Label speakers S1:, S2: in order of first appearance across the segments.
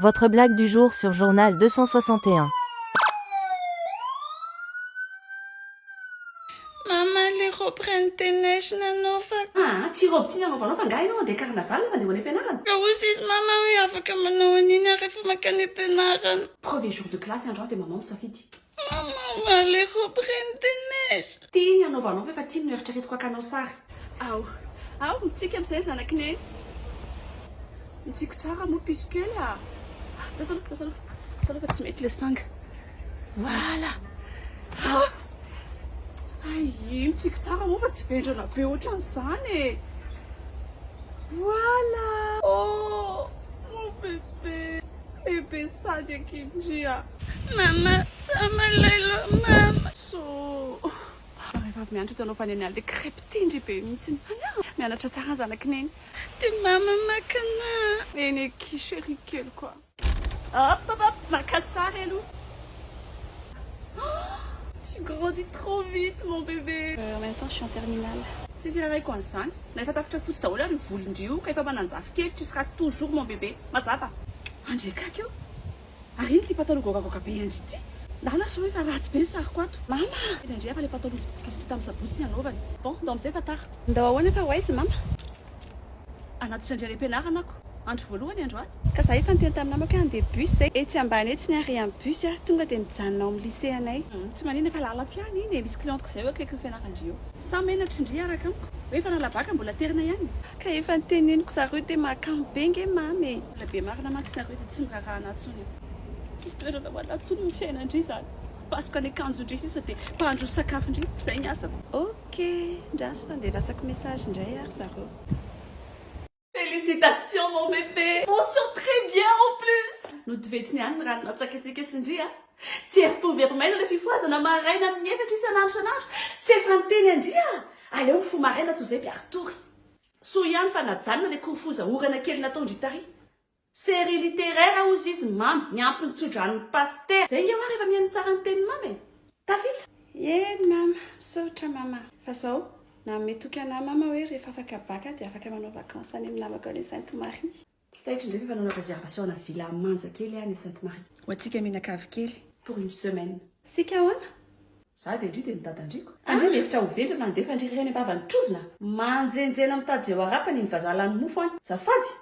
S1: Votre blague du jour sur Journal 261.
S2: Mama le robe reine des neiges nanaovako.
S3: Aa tsy robe tsy nanaovanao fa nga ianao andeha carnaval fa andeha ho any am-pianarana?
S2: Ka hozy izy mama hoe afaka manao an'iny aho rehefa mankany am-pianarana.
S3: Premier jour de classe androany dia maman misafidy.
S2: Mama le robe reine des neiges.
S3: Ty ny anaovanao fa efa ty no eritreretiko hakanao sary.
S4: Ao, ao, mitsiky amin'izay ny zanak'i Neny. Mitsiky tsara moa piso kely a! Lasa aloha, lasa aloha, lasa aloha fa tsy mety ilay sanga. Voilà! Ah! Ay, mitsiky tsara moa fa tsy vendrana be ohatran'izany e! Voilà! Oh, mon bébé! Bébé sady ankindry a!
S2: Mama, za malahelo mama.
S4: So. Rehefa avy mianatra dia anaovany an'i le crêpe tendry be mihitsy. Any ah! Mianatra tsara ny zanak'i Neny.
S2: Dia mama maka anà.
S4: Eny akia chérie kely ko a. Hop hop hop, maka sary aloha. Tu grandis trop vite mon bébé.
S3: En même temps je suis en terminale. Tsisy iraraiko an'izany. Na efa tapitra fotsy daholo ary io volon-dry io ka efa manan-jafy kely, tu seras toujours mon bébé. Mazava. Andry akaiky eo. Ary ino ity pataloha goakagoaka be an-dry ity? Ndana sao efa ratsy be ny sariko ato. Mama! Teny an-dry fa ilay pataloha novidintsika indrindra tamin'ny sabotsy ny hanaovany. Bon, ndao amin'izay fa tara.
S4: Ndao ahoana fa ho aiza mama? Hanatitra an-dry any am-pianarana ako. Andro voalohany androany. Ka za efa niteny tamin'ny namako hoe handeha bus zay. Etsy ambany etsy ny arrêt an'ny bus a, tonga dia mijanona ao amin'ny lycée anay. Hum, tsy maninona efa lalako ihany iny e, misy cliente-ko izay eo akaikin'ny fianaran-dry eo. Sa menatry ndry hiaraka amiko? Hoe efa nala-baka mbola terina ihany? Ka efa noteneniko zareo dia mahakamo be nge mama e. Mbola be marina mantsy nareo dia tsy miraharaha anah tsony e. Tsisy toerana ho anah tsony ny fiainan-dry zany. Pasoka ny akanjon-dry sisa dia mpahandro sakafon-dry, zay ny asako. Ok, ndraso fa andefasako message indray ary zareo.
S3: Félicitations mon bébé! Mention très bien en plus! Nodivetiny ihany ny rano natsakatsika sy ndry a! Tsy herim-po very maina ilay fifohazana maraina amin'ny efatra isan'andro isan'andro! Tsy efa niteny an-dry a! Aleo mifoha maraina toy izay mpiari-tory! Soa ihany fa najanona ilay korofoza orana kely nataon-dry tary. Série littéraire hozy izy mamy, niampy ny tsodranon'ny pasitera. Zay nge hoa rehefa mihaino tsara ny tenin'i mama e! Tafita!
S4: Eny mama, misaotra mama. Fa zao, nanome toky anah mama hoe rehefa afaka bac aho dia afaka manao vacances any amin'ny namako any Sainte Marie.
S3: Tsy taitra indray fa efa nanao réservation ana villa manja kely aho any Sainte Marie.
S4: Ho antsika mianakavy kely.
S3: Pour une semaine.
S4: Sika ahoana?
S3: Za dia ndry dia ny dadandriko. Fa ndry mihevitra ho vendrana handefa ndry reny am-bavan'ny trozona. Manjenjena mitady izay ho harapany iny vazaha lany mofo any. Zafady!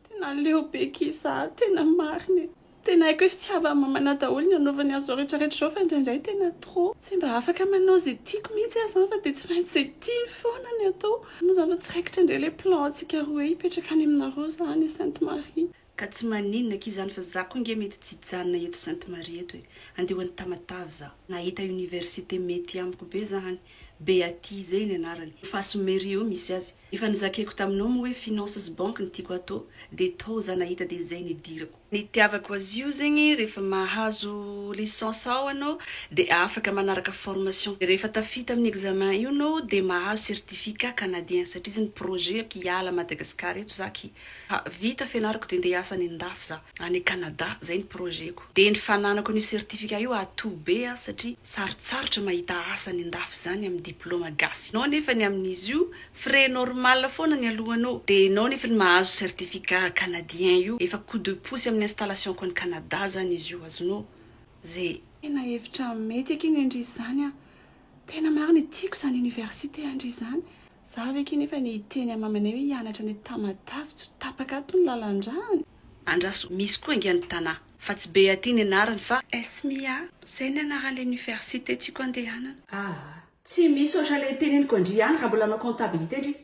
S4: Tena leo be ki za, tena marina e. Tena haiko hoe fitiavan'i mamana daholo ny anaovany an'izao rehetra rehetra izao fa indraindray tena trop. Tsy mba afaka manao izay tiako mihitsy aho izany fa dia tsy maintsy izay tiany foana ny atao. Moa izany fa tsy raikitra indray ilay plan antsika roa hoe hipetraka any aminareo za any Sainte Marie.
S3: Ka tsy maninona akia zany fa za koa nge mety tsy hijanona eto Sainte Marie eto e! Andeha ho any Tamatave za. Nahita université mety amiko be za any, Beati zay ny anarany, face mairie eo misy azy. Efa nizakeko taminao moa hoe finance sy banque no tiako atao de tao za nahita de zay nidirako. Ny itiavako azy io zegny rehefa mahazo licence ao anao de afaka manaraka formation, rehefa tafita amin'ny examen io anao de mahazo certificat canadien satria zegny projet-ko hiala Madagascar eto za ki. Ha, vita fianarako de ndeha hiasa any andafy za, any Canada, zay ny projet-ko. De ny fananako an'io certificat io atout be a, satria sarotsarotra mahita asa any andafy zany amin'ny diploma gasy. Nao nefa ny amin'izy io, frais normal foana ny alohanao, de enao nefa ny mahazo certificat canadien io, efa coup de pouce amin'ny installation-ko any Canada zany izy io, azonao? Ze.
S4: Tena hevitra mety akia ny an-dry izany a! Tena marina e, tiako izany université an-dry izany. Za ve akia nefa ny hiteny am mamanay hoe hianatra any Tamatave tsy ho tapaka ato ny lalan-drany?
S3: Andraso, misy koa ange any Tana. Fa tsy be aty ny anarany fa.
S4: SMIA, zay ny anaran'ilay université tiako andehanana.
S3: Aa, tsy misy ohatran'ilay teneniko an-dry ihany raha mbola hanao comptabilité ndry.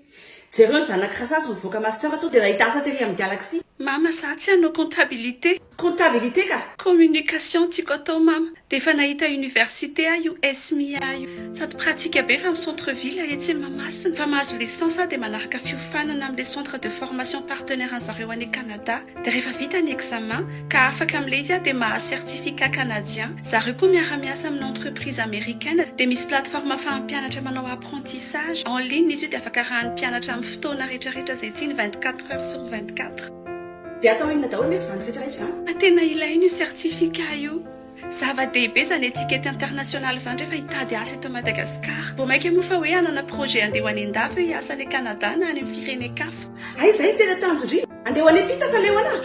S3: Jereo ny zanak'i Rasazy nivoaka master tonga dia nahita asa tery amin'ny Galaxy.
S4: Mama za tsy hanao comptabilité.
S3: Comptabilité ka!
S4: Communication tiako atao mama. Dia efa nahita université aho io SMIA io. Sady pratique be fa amin'ny centre ville etsy Mahamasina. Fa mahazo licence aho dia manaraka fiofanana amin'ilay centre de formation partenaire an'zareo any Canada. Dia rehefa vita ny examen ka afaka amin'ilay izy aho dia mahazo certificat canadien. Zareo koa miara-miasa amina entreprise americaine dia misy plateforme ahafahan'ny mpianatra manao apprentissage. En ligne izy io dia afaka arahan'ny mpianatra amin'ny fotoana rehetrarehetra izay tiany 24 heures sur 24.
S3: Dia atao inona daholo nefa izany rehetra rehetra izany?
S4: Fa tena ilaina io certificat io. Zava-dehibe izany étiquette internationale izany rehefa hitady asa eto Madagascar. Vao mainka moa fa hoe hanana projet handeha ho any an-dafy hoe hiasa any Canada na any amin'ny firenen-kafa.
S3: Hay izay no tena tanjon-dry. Andeha ho any am-pita fa leo anah.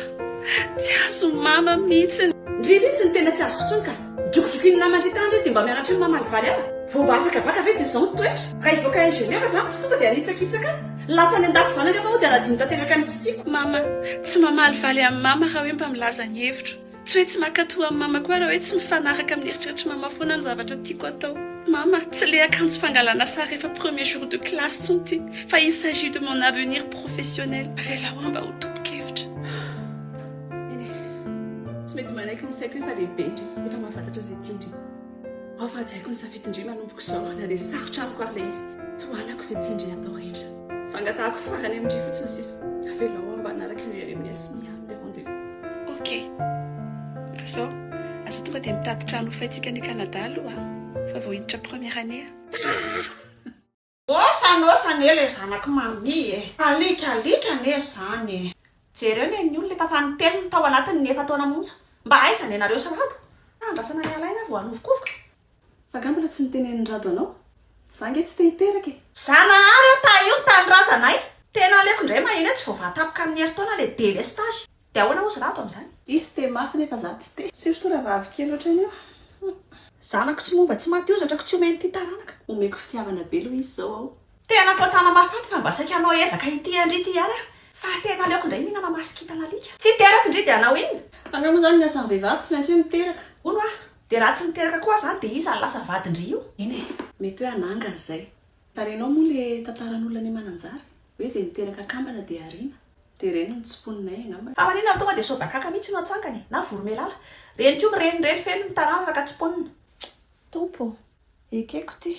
S4: Tsy azon'i mama mihitsy.
S3: Ndry mihitsy no tena tsy azoko intsony ka. Midrokidrokin'ny naman-dry tany re dia mba mianatra eo mamalivaly ahy. Vao mba afaka baka ve dia izao ny toetra? Raha hivoaka ingénieur za tsy tonga dia hanitsakitsaka ahy. Lasa any an-dafy izany angamba aho dia hanadino tanteraka ny fisiako.
S4: Mama, tsy mamalivaly an'i mama raha hoe mba milaza ny hevitro. Tsy hoe tsy mankatò an'i mama koa raha hoe tsy mifanaraka amin'ny eritreritr'i mama foana ny zavatra tiako atao. Mama, tsy le akanjo fangalana sary rehefa premier jour de classe tsony ty fa il s'agit de mon avenir professionnel. Avelao aho mba ho tompon-kevitra.
S3: Eny e, tsy mety manaiky ny saiko hoe efa lehibe ndry, efa mahafantatra izay tian-dry. Ao fa hajaiko ny safidin-dry manomboka izao na dia sarotra amiko ary ilay izy. Tohanako izay tian-dry atao rehetra. Fangatahako farany amin-dry fotsiny sisa, avelao aho mba hanaraka an-dry any amin'ny SMIA ilay rendez-vous.
S4: Ok. Fa izao, aza tonga dia mitady trano hofaintsika any Canada aloha fa vao hiditra première année aho.
S5: Osa osa anie le zanak'i Mamie e! Alika alika anie zany e! Jereo ny an'ny olona efa fanintelony tao anatin'ny efa-taona monja. Mba aiza ny anareo sy Rado? Andrasana ny alaina vao hanovokovoka.
S3: Fa nga mbola tsy notenenin'i Rado anao? Za nge tsy te hiteraka e!
S5: Zanahary ô tahio ny tanindrazanay! Tena aleoko indray maheno hoe tsy voavaha tampoka amin'ny herintaona le délestage. Dia ahoana hozy Rado amin'izany?
S3: Izy te mafy nefa za tsy te. Surtout raha vavy kely ohatran'io.
S5: Zanako tsy momba tsy maty hozatra ko tsy omen'ity taranaka.
S3: Omeko fitiavana be aloha izy zao ao.
S5: Tena fotana mahafaty fa mba saika hanao ezaka ity andry ity ihany aho fa tena aleoko indray mihinana masikitana alika. Tsy hiteraka ndry dia hanao inona?
S3: Fa nga moa zany ny asan'ny vehivavy tsy maintsy hoe miteraka?
S5: Hono hoa, dia raha tsy miteraka koa aho zany dia iza no lasa vadin-dry io?
S3: Eny e, mety hoe hanangana izay. Fa renao moa le tantaran'olona any Mananjary? Hoe izay niteraka kambana dia ariana. Dia ireny no tsimponinay angamba.
S5: Fa maninona no tonga dia sobakaka mihitsy no atsangana e? Na voromailala. Reny koa mirenireny feno ny tanàna afaka tsimponina.
S3: Tompo ô! Ekeko ity.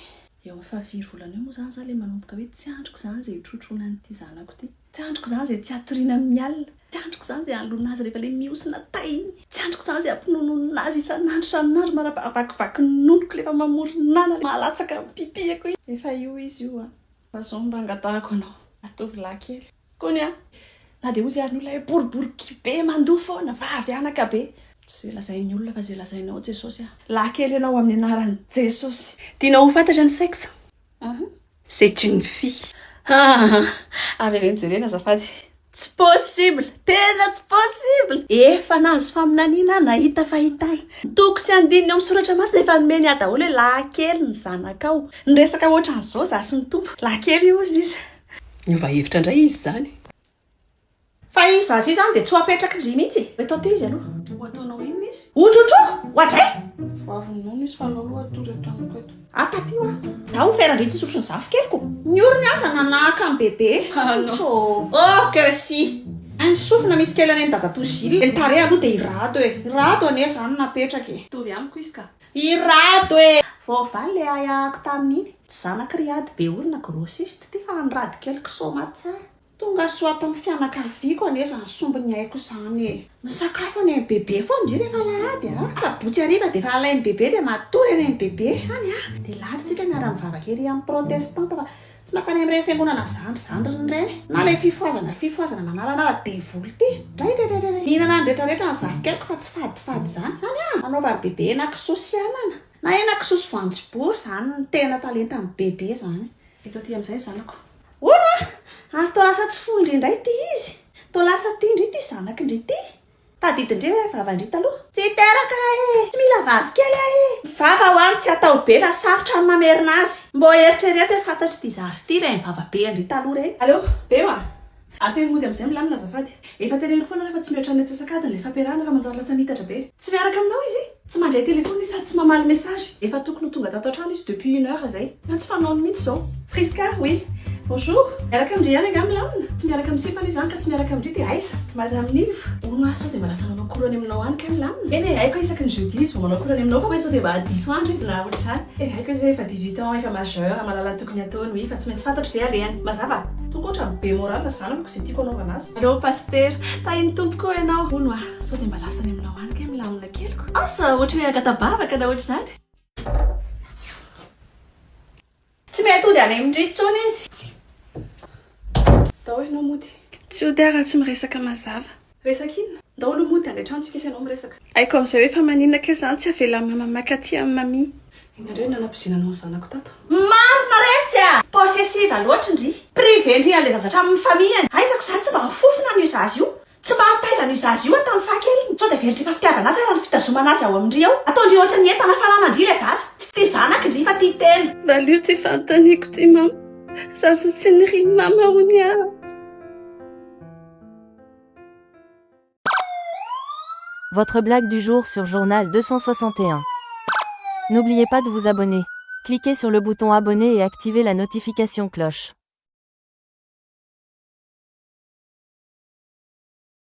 S3: Eo amin'ny fahafiry volana eo moa izany za ilay manomboka hoe tsy andriko izany izay hitrotroana an'ity zanako ity. Tsy andriko izany izay tsy hatoriana amin'ny alina. Tsy andriko izany izay hanoloana azy rehefa ilay mihosina tay iny. Tsy andriko izany izay hampinonoana azy isan'andro isan'andro manara-pahavakivaky ny nonoko ilay efa mamoron'anana mahalatsaka ny pipi-ako iny. Efa io izy io an. Fa izao no mba angatahako anao. Ataovy lahy kely. Kony an! Na dia hozy ary ny olona hoe boribory be mandoa foana, vavy anaka be. Tsy izay lazain'ny olona fa izay lazainao Jesosy a. Lahy kely ianao amin'ny anaran'i Jesosy. Tianao ho fantatra ny sexe? Uhum. C'est une fille. Haa! Avereno jerena azafady. Tsy possible! Tena tsy possible! Efa nahazo faminaniana aho, nahita fahitana. Toko sy andininy ao amin'ny soratra masina efa nomeny ahy daholo hoe lahy kely ny zanakao. Niresaka ohatran'izao za sy ny Tompo. Lahy kely io hozy izy.
S6: Niova hevitra indray izy izany.
S5: Fa io zaza io zany dia tsy ho apetraky ndry mihitsy e! Eto aty izy aloha.
S3: Ho ataonao inona izy?
S5: Otrotro! Oadray!
S3: Vao avy ninono izy fa aleo aloha hatory eto amiko eto.
S5: Ato aty hoa. Za ho feran-dry tsy sotro ny zafikeliko. Ny orony aza nanahaka an'i bebe. Tso. Oh que si! Ny sofina misy kely any an'i dadatoa Gilles. Ny tarehy aloha dia i Rado e! I Rado anie zany napetraka e!
S3: Mitovy amiko izy ka.
S5: I Rado e! Voavaly le ahiahiko tamin'iny. Tsy zanak'i Riady be orona grossiste ity fa an'i Rado kely kisoa maty tsara. Tonga soa ato amin'ny fianakaviako anie izany sombin'ny aiko izany e! Misakafo any amin'i Bebe foana ndry rehefa alahady a! Sabotsy hariva dia efa alain'i Bebe dia matory any amin'i Bebe any a! Dia alahady tsika miara-mivavaka ery amin'ny protestanta fa tsy mankany amin'ireny fiangonana zandry zandriny ireny na ilay fifohazana fifohazana manalanala devoly ity! Draidraidraidray! Mihinana ny retraretra ny zafikeliko fa tsy fadifady izany any a! Anaovan'i Bebe henakisoa sy anana na henakisoa sy voanjobory izany no tena talentan'i Bebe izany.
S3: Eto aty amin'izay ny zanako.
S5: Hono a! Ary toa lasa tsy fohy ndry indray ity izy. Toa lasa tia ndry ity zanaky ndry ity. Tadidin-dry ve vavan-dry taloha? Tsy hiteraka aho e! Tsy mila vavy kely aho e! Vava ho any tsy atao be fa sarotra ny mamerina azy. Mbô eritrereto hoe fantatr'ity zaza ity ireny vava be an-dry taloha ireny.
S3: Aleo, Bema a! Atero mody amin'izay milamina azafady. Efa teneniko foana nareo fa tsy mihoatra ny antsasak'adiny ilay fampiarahana fa manjary lasa miitatra be. Tsy miaraka aminao izy? Tsy mandray téléphone izy sady tsy mamaly message. Efa tokony ho tonga tato an-trano izy depuis une heure izay. Na tsy fanaony mihitsy izao. Prisca, oui. Bonjour. Miaraka amin-dry ihany angaha milamina? Tsy miaraka amin'ny sipa anie izany ka tsy miaraka amin-dry dia aiza? Madame Nivo, hono aho sao dia mba lasa nanao cours any aminao any kay milamina? Eny e, haiko hoe isaky ny jeudi izy vao manao cours any aminao fa hoe sao dia mba diso andro izy na ohatr'izany. E, haiko izy hoe efa 18 ans, efa majeur, mahalala ny tokony hataony, oui, fa tsy maintsy fantatro izay alehany. Mazava? Tonga ohatran'ny be moral zanako izay tiako hanaovana azy. Allo Pasitera, tahin'ny Tompo koa ianao. Hono aho, sao dia mba lasa any aminao any kay milamina keliko? Asa, ohatry ny hoe angata-bavaka na ohatr'izany.
S5: Tsy mety hody any amin-dry intsony izy.
S3: Ndao ianao mody.
S4: Tsy hody aho raha tsy miresaka mazava.
S3: Resaka inona? Ndao aloha mody any an-tranontsika sy ianao miresaka.
S4: Haiko amin'izay hoe fa maninona kay izany tsy avelan'i mama maka aty amin'i mamie.
S3: Inona indray no nanapoizinanao ny zanako tato?
S5: Marina retsy a! Possessive loatra ndry. Privé ndry an'ilay zaza hatramin'ny famille-ny. Aizako izany tsy mba mifofona an'io zaza io. Tsy mba nitaiza an'io zaza io aho tamin'ny fahakeliny. Sao dia very-dry fa fitiavana azy ara ny fitazomana azy ao amin-dry ao. Ataon-dry ohatran'ny entana fananan-dry ilay zaza. Tsy tia zanaka ndry fa tia tena.
S2: Valio ty fanontaniako ty mama. Zaza tsy nirian'i mama hono aho.
S1: Votre blague du jour sur Journal 261. N'oubliez pas de vous abonner. Cliquez sur le bouton abonner et activez la notification cloche.